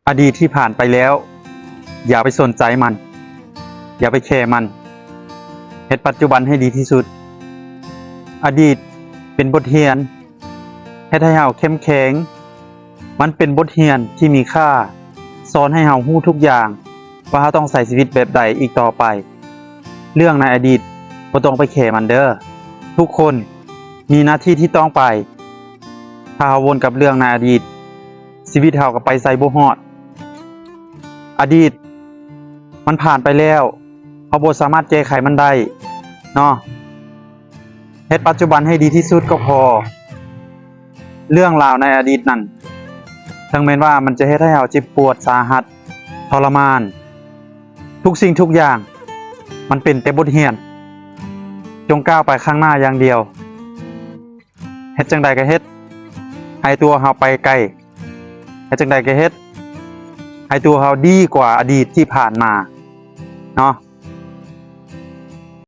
ອະດີດທີ່ຜ່ານໄປແລ້ວ ຢ່າໄປສົນໃຈມັນ, ຢ່າໄປແຄມັນ. ເຮັດປັດຈຸບັນໃຫ້ດີທີ່ສຸດ. ອະດີດເປັນບົດຮຽນ ເຮັດໃຫ້ເຮົາເຂັ້ມແຂງ. ມັນເປັນບົດຮຽນທີ່ມີຄ່າ, ສອນໃຫ້ເຮົາຮູ້ທຸກຢ່າງວ່າເຮົາຕ້ອງໃຊ້ຊີວິດແບບໃດອີກຕໍ່ໄປ. ເລື່ອງໃນອະດີດບໍ່ຕ້ອງໄປແຄມັນເດີ້. ທຸກຄົນມີໜ້າທີ່ທີ່ຕ້ອງໄປ. ຖ້າເຮົາວົນກັບເລື່ອງໃນອະດີດ, ຊີວິດເຮົາກໍໄປໃສບໍ່ຮອດ. ອະດີດມັນຜ່ານໄປແລ້ວ, ເຮົາບໍ່ສາມາດແກ້ໄຂມັນໄດ້ເນາະ. ເຮັດປັດຈຸບັນໃຫ້ດີທີ່ສຸດກໍພໍ. ເລື່ອງລາວໃນອະດີດນັ້ນ, ເຖິງແມ່ນວ່າມັນຈະເຮັດໃຫ້ເຮົາເຈັບປວດສາຫັດ, ທໍລະມານ, ທຸກສິ່ງທຸກຢ່າງ, ມັນເປັນແຕ່ບົດຮຽນ. ຈົ່ງກ້າວໄປຂ້າງໜ້າຢ່າງດຽວ. ເຮັດຈັ່ງໃດກໍເຮັດໃຫ້ຕົວເຮົາໄປໄກ. ເຮັດຈັ່ງໃດກໍເຮັດໃຫ້ຕົວເຮົາດີກວ່າອະດີດທີ່ຜ່ານມາເນາະ.